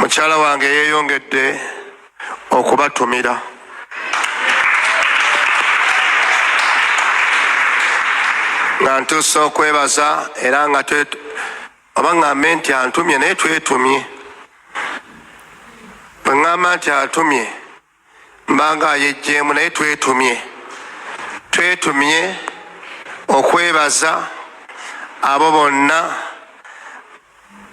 Mukyala wange yeeyongedde okubatumira. Nga ntuuse okwebaza era nga oba ŋŋambe nti antumye naye twetumye. Bwe ŋŋamba nti atumye mbanga ayejjeemu naye twetumye. Twetumye okwebaza abo bonna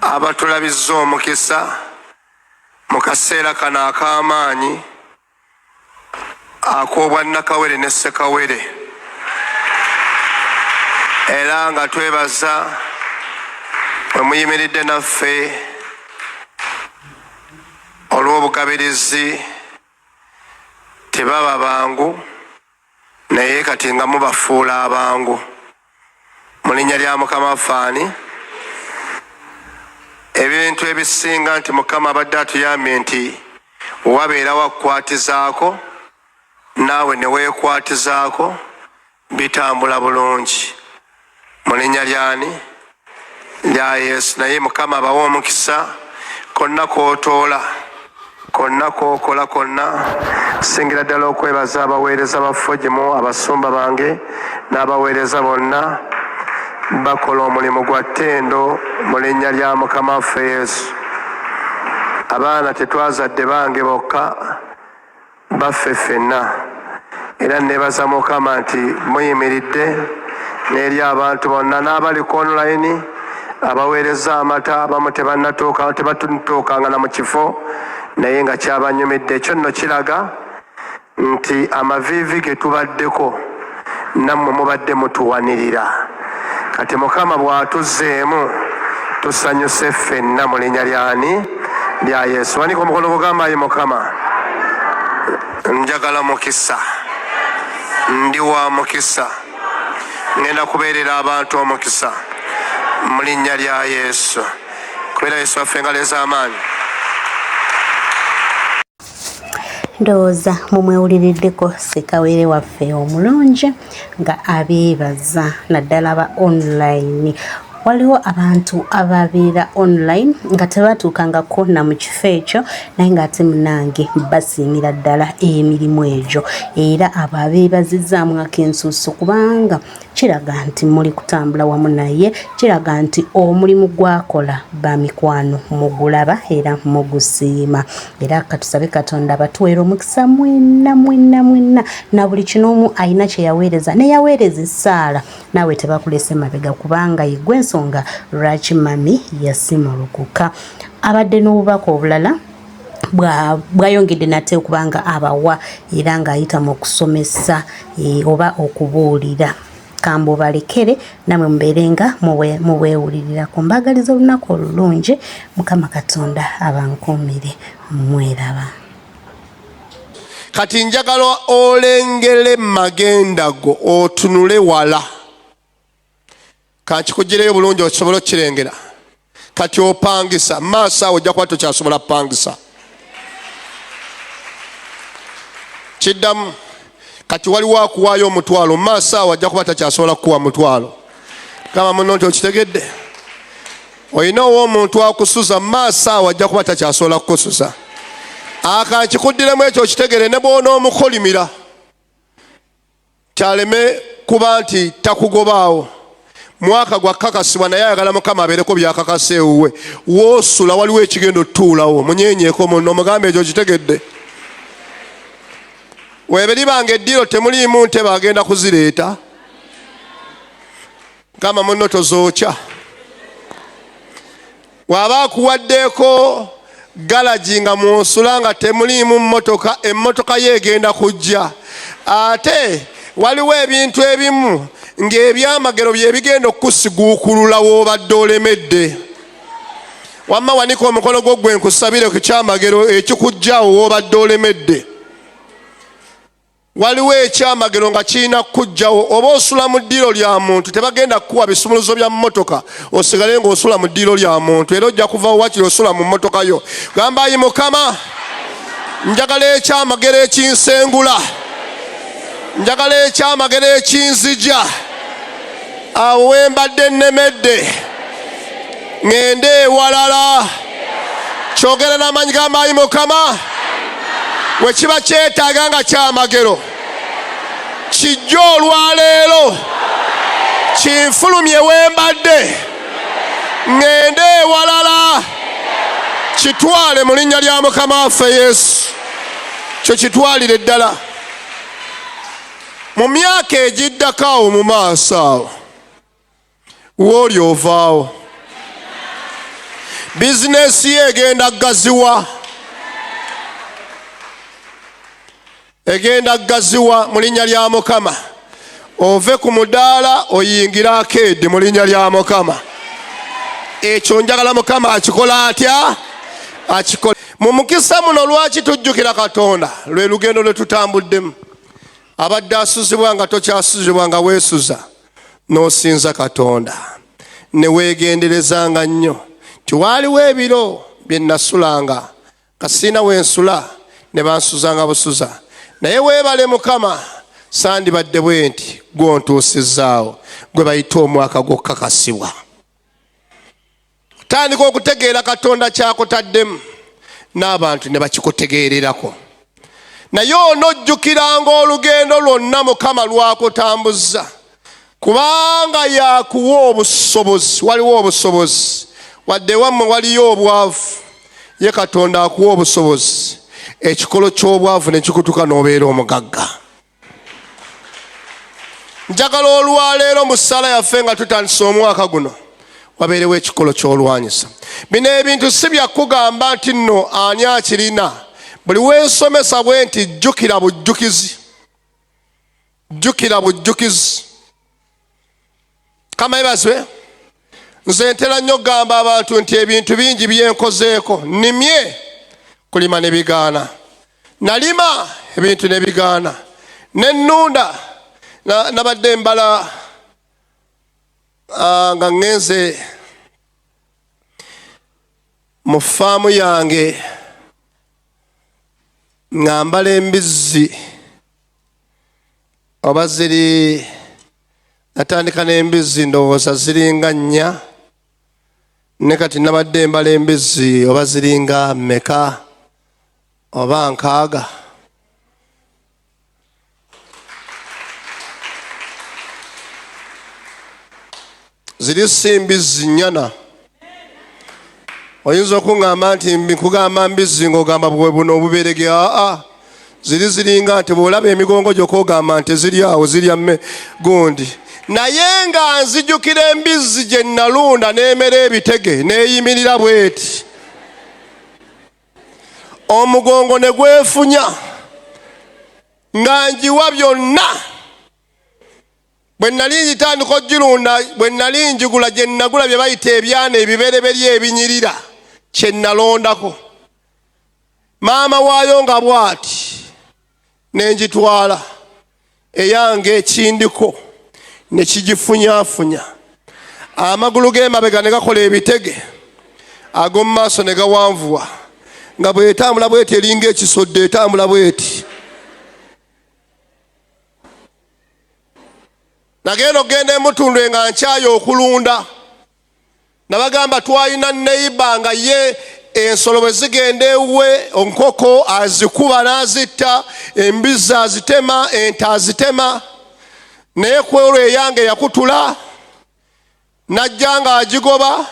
abatulabizza omukisa mu kaseera kano ak'amaanyi ak'obwannakawere ne ssekawere era nga twebaza bwe muyimiridde naffe olw'obugabirizi tebaba bangu naye kati nga mubafuula abangu mu linnya lya Mukama waffe ani ebintu ebisinga nti Mukama abadde atuyambye nti wabeerawo akukwatizaako naawe ne weekwatizaako bitambula bulungi mu linnya lyani lya Yesu. Naye Mukama abawe omukisa konna kotoola konna kokola konna. Singira ddala okwebaza abaweereza ba Fojimu, abasumba bange n'abaweereza bonna bakola omulimu gwa ttendo mu linnya lya Mukama waffe Yesu. Abaana tetwazadde bange bokka baffe ffenna era nebaza Mukama nti muyimiridde n'eri abantu bonna n'abali ku online abaweereza amata abamu tebannatuuka tebatutuukanga na mu kifo naye nga kyabanyumidde. Ekyo nno kiraga nti amaviivi ge tubaddeko nammwe mubadde mutuwanirira. Kati Mukama bw'atuzzeemu tusanyuse ffenna mu linnya lyani lya Yesu. Wanika omukono gugamba ayi Mukama, njagala mukisa, ndi wa mukisa, ngenda kubeerera abantu omukisa mu linnya lya Yesu. Kubeera Yesu waffe engalo ez'amaanyi. Ndowooza mumwewuliriddeko ssekawere waffe omulungi nga abeebaza naddala ba online. Waliwo abantu ababeera online nga tebatuukangako na mu kifo ekyo naye ng'ate munange basiimira ddala emirimu egyo, era abo abeebazizzaamu ak'ensuuso kubanga kiraga nti muli kutambula wamu naye, kiraga nti omulimu gwakola bamikwano mugulaba era mugusiima. Era katusabe Katonda abatuweera omukisa mwenna mwenna mwenna, na buli kinoomu alina kye yaweereza ne yaweereza essaala, naawe tebakulese mabega kubanga yegwe ensonga lwaki mami yasimulukuka. Abadde n'obubaka obulala bwayongedde nate okuba nga abawa era ng'ayita mu kusomesa e, oba okubuulira. Kambubalekere namwe mubeere nga mubwewulirirako. Mbaagaliza olunaku olulungi, Mukama Katonda abankuumire. Mweraba. Kati njagala olengere magenda go otunule wala. Kankikugireyo bulungi osobole okukirengera. Kati opangisa maaso awo ojja kuba tokyasobola kupangisa. Kiddamu kati waliwo akuwaayo omutwalo maaso awo ajja kuba takyasobola kukuwa mutwalo. Gamba muno nti okitegedde, olina ow'omuntu akusuza maaso awo ajja kuba takyasobola kukusuza. Akankikuddiremu ekyo okitegere, ne bw'onoomukolimira kyaleme kuba nti takugobaawo. Mwaka gwa kakasibwa naye ayagala Mukama abeereko byakakasa ewuwe. Woosula waliwo ekigenda otutuulawo, munyenyeeko munno omugambe ekyo okitegedde. Weberibanga eddiiro temuliimu ntebe agenda kuzireeta. Gamba munno tozookya. Waba akuwaddeeko galagi nga mwosula nga temuliimu mmotoka, emmotoka ye egenda kujja. Ate waliwo ebintu ebimu ng'ebyamagero bye bigenda okukusiguukulula w'obadde olemedde. Wamma wanika omukono gwo gwe nkusabire ku kyamagero ekikujja awo w'obadde olemedde. Waliwo ekyamagero nga kirina kukujjawo. Oba osula mu ddiiro lya muntu, tebagenda kukuwa bisumuluzo bya mmotoka osigale ng'osula mu ddiiro lya muntu, era ojja kuva wakiri osula mu mmotoka yo. Gamba ayi Mukama, njagala ekyamagero ekinsengula, njagala ekyamagero ekinzija awo we mbadde nnemedde, ŋŋende ewalala. Kyogera n'amaanyi g'amaanyi, Mukama. We kiba kyetaaga nga kyamagero, kijje olwaleero kinfulumye wembadde, ŋŋende ewalala. Kitwale mu linnya lya Mukama waffe Yesu. Kyo kitwalire ddala. Mu myaka egiddako awo mu maaso awo wooli ovaawo, bizinesi ye egenda gaziwa, egenda gaziwa mu linnya lya Mukama. Ove ku mudaala oyingire akeedi mu linnya lya Mukama. Ekyo njagala Mukama akikola atya? Akikola mu mukisa muno. Lwaki tujjukira Katonda? Lwe lugendo lwe tutambuddemu. Abadde asuzibwa nga tokyasuzibwa, nga weesuza n'osinza Katonda ne weegenderezanga nnyo nti waaliwo ebiro bye nasulanga nga siina wensula, ne bansuzanga busuza, naye weebale Mukama, sandibadde bwe nti gwontuusizaawo. Gwe bayita omwaka gw'okukakasibwa. Tandika okutegeera Katonda kyakutaddemu n'abantu ne bakikutegeererako. Naye onojjukiranga olugendo lwonna Mukama lwakutambuza, kubanga yakuwa obusobozi. Waliwo obusobozi, wadde wammwe waliyo obwavu, ye Katonda akuwa obusobozi, ekikolo ky'obwavu ne kikutuka n'obeera omugagga. Njagala olwaleero mu ssaala yaffe nga tutandise omwaka guno wabeerewo ekikolo ky'olwanyisa. Bino ebintu si byakugamba nti nno ani akirina. Buli wensomesa bwe nti jjukira bujjukizi, jjukira bujjukizi. Kama ebazwe. Nze ntera nnyo okugamba abantu nti ebintu bingi byenkozeeko. Nnimye kulima ne bigaana, nalima ebintu ne bigaana, nennunda. Nabadde mbala nga ŋŋenze mu faamu yange nga mbala embizzi oba ziri, natandika n'embizzi ndowooza ziringa 4, ne kati nabadde mbala embizzi oba ziringa mmeka, oba 60. Ziri si mbizzi, nnyana. Oyinza okuŋŋamba nti nkugamba mbizzi ng'ogamba bwe buno obuberege. Aa, ziri ziringa nti bw'olaba emigongo gyokka ogamba nti ziri awo zirya mme gundi. Naye nga nzijukira embizzi gye nalunda n'emera ebitege n'eyimirira bweti, omugongo ne gwefunya, nga njiwa byonna. Bwe nali ngitandika okugirunda, bwe nali njigula, gye nagula bye bayita ebyana ebibereberye ebinyirira, kye nalondako maama waayo nga bw'ati, ne ngitwala eyange ekindiko ne kigifunyafunya, amagulu g'emabega ne gakola ebitege, ag'omu maaso ne gawanvuwa, nga bw'etambula bweti eringa ekisodde, etambula bweti. Nagenda okugenda emutundwe nga nkyaye okulunda, nabagamba twalina neighbor nga ye ensolo bwe zigenda ewuwe, enkoko azikuba n'azitta, embizzi azitema, ente azitema. Naye kwolwo eyange yakutula najja ng'agigoba,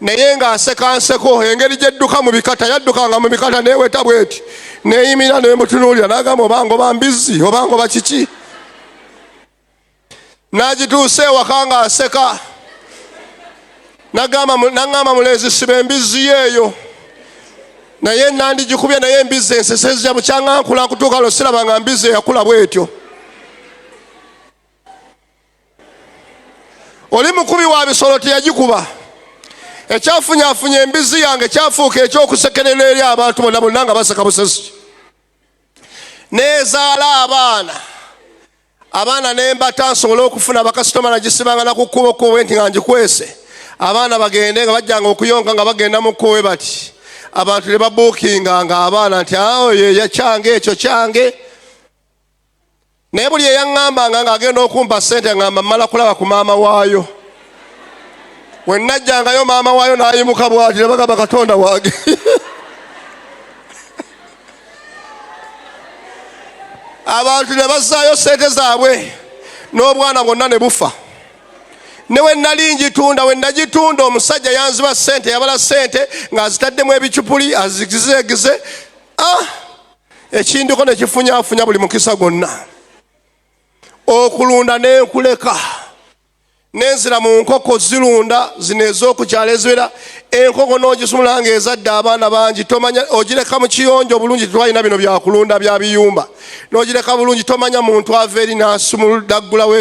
naye ng'aseka nseko engeri gyedduka mu bikata. Yaddukanga mu bikata neweta bweti neyimira nemutunuulira, n'agamba, "Oba ngoba mbizzi oba ngoba kiki?" N'agituusa ewaka ng'aseka, naŋŋamba, "Mulenzi, siba embizzi yeeyo." Naye nandigikubye, naye embizzi ensese zija bukyanga nkula nkutuuka lo siraba nga mbizzi eyakula bwetyo. Oli mukubi wa bisolo teyagikuba. Ekyafunyafunya embizzi yange kyafuuka ekyokusekerera eri abantu bonna bonna, nga baseka busesi. Nezaala abaana, abaana nembata nsobole okufuna bakasitoma. Nagisibanga nakukkubo kkubo nti nga ngikwese, abaana bagende nga bajjanga okuyonka, nga bagenda mu kkubo bati, abantu ne babuukinganga abaana nti oyo kyange, ekyo kyange. Naye buli eyaŋŋambanga ng'agenda okumpa ssente, ŋŋamba mmala kulaba ku maama waayo. We najjangayo maama waayo n'ayimuka bw'ati ne bagamba katonda wange. Abantu ne bazzaayo ssente zaabwe n'obwana bwonna ne bufa. Ne we nali ngitunda, we nagitunda omusajja yanziba ssente, yabala ssente ng'azitaddemu ebicupuli azigizeegize. Ekindiko ne kifunyafunya buli mukisa gwonna. Okulunda ne nkuleka nenzira mu nkoko zirunda zino ez'okukyalo eziwera. Enkoko n'ogisumula ng'ezadde abaana bangi, tomanya, ogireka mu kiyonjo bulungi, tetwalina bino byakulunda bya biyumba, n'ogireka bulungi, tomanya muntu ava eri n'asumulaggulawo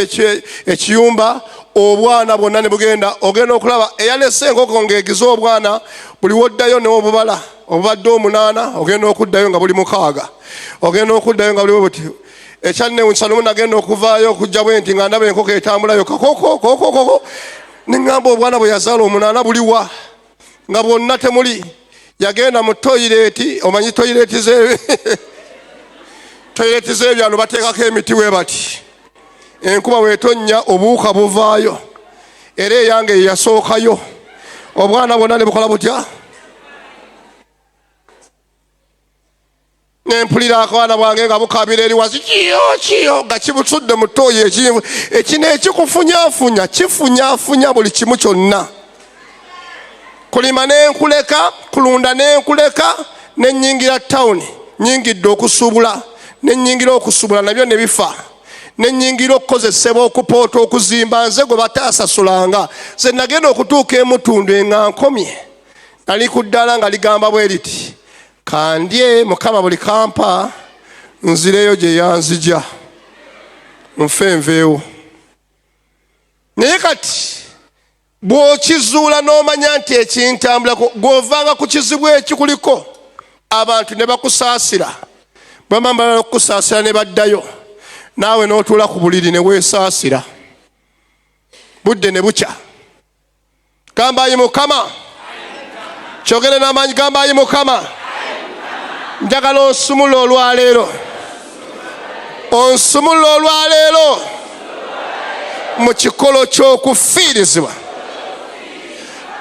ekiyumba, obwana bwonna ne bugenda. Ogenda okulaba eyalese enkoko ng'egize obwana, buli woddayo n'obubala obubadde 8, ogenda okuddayo nga buli 6, ogenda okuddayo nga buli buti. Ekyannewunyisa lumu nagenda okuvaayo okujja bwe nti nga ndaba enkoko etambulayo kakoko koko koko, ne ŋŋamba obwana bwe yazaala 8 buliwa nga bwonna temuli. Yagenda mu toyireeti, omanyi toyireeti toyireeti z'ebyalo bateekako emiti we bati, enkuba bw'etonnya obuwuka buvaayo, era eyange ye yasookayo, obwana bwonna ne bukola butya. Ne mpulira akaana bwange nga bukabira eri wansi kiyo kiyo nga kibusudde mu ttooyi ekinvu ekino ekikufunyafunya kifunyafunya buli kimu kyonna. Kulima ne nkuleka, kulunda ne nkuleka, ne nnyingira tawuni, nnyingidde okusuubula, ne nnyingira okusuubula nabyo ne bifa, ne nnyingira okukozesebwa okupoota okuzimba, nze gwe bataasasulanga. Nze nagenda okutuuka emutundu nga nkomye, nali ku ddaala nga ligamba bwe riti, kandye Mukama buli kampa nzireyo gye yanzija nfe nveewo. Naye kati bw'okizuula n'omanya nti ekintambulako, gw'ovanga ku kizibu ekikuliko, abantu ne bakusaasira, bwebamala okukusaasira ne baddayo, naawe n'otuula ku buliri ne weesaasira, budde ne bukya. Gamba ayi Mukama, kyogere n'amaanyi, gamba ayi Mukama, njagala onsumule olwaleero, onsumule olwaleero mu kikolo ky'okufiirizibwa.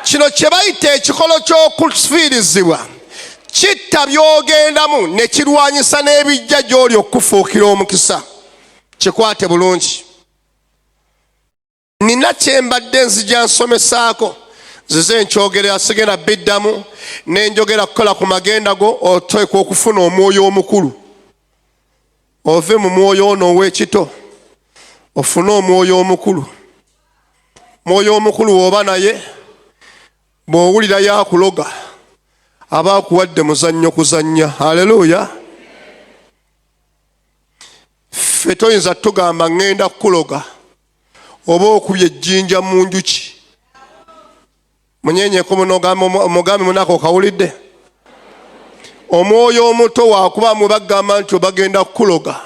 Kino kye bayita ekikolo ky'okufiirizibwa kitta by'ogendamu ne kirwanyisa n'ebijja gy'oli okukufuukira omukisa. Kikwate bulungi. Nina kye mbadde nzija nsomesaako, nzize nkyogerera, sigenda biddamu, ne njogera kukola ku magenda go. Oteekwa okufuna omwoyo omukulu, ove mu mwoyo ono ow'ekito ofune omwoyo omukulu. Mwoyo omukulu w'oba naye, bw'owulira yakuloga aba akuwadde muzannyo kuzannya. Haleluya. Ffe toyinza tugamba ŋŋenda kukuloga oba okubye ejjinja mu njuki. Munyenyeko mugambe munako okawulidde. Omwoyo omuto wakuba mwe bagamba nti obagenda kukuloga,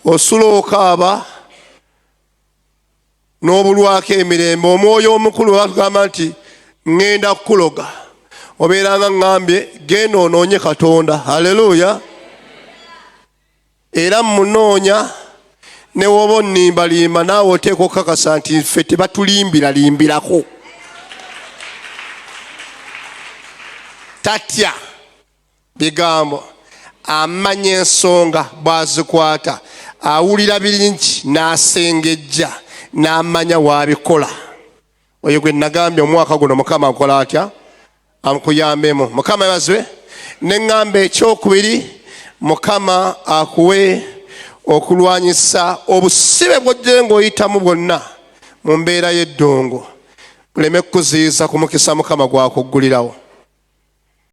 osula okaaba n'obulwako emirembe. Omwoyo omukulu batugamba nti ŋŋenda kukuloga, obeera nga ŋŋambye genda onoonye Katonda. Haleluya. Era munoonya ne woba onnimbalimba, naawe oteekwa okukakasa nti ffe tebatulimbiralimbirako. Tatya bigambo, amanya ensonga bw'azikwata, awulira bingi n'asengejja n'amanya w'abikola. Oyo gwe nagambye omwaka guno Mukama akola atya, amukuyambemu. Mukama yebazibwe. Ne ŋŋamba ekyokubiri, Mukama akuwe okulwanyisa obusibe bw'ojje ng'oyitamu bwonna mu mbeera y'eddungu, buleme kukuziyiza ku mukisa Mukama gw'akuggulirawo.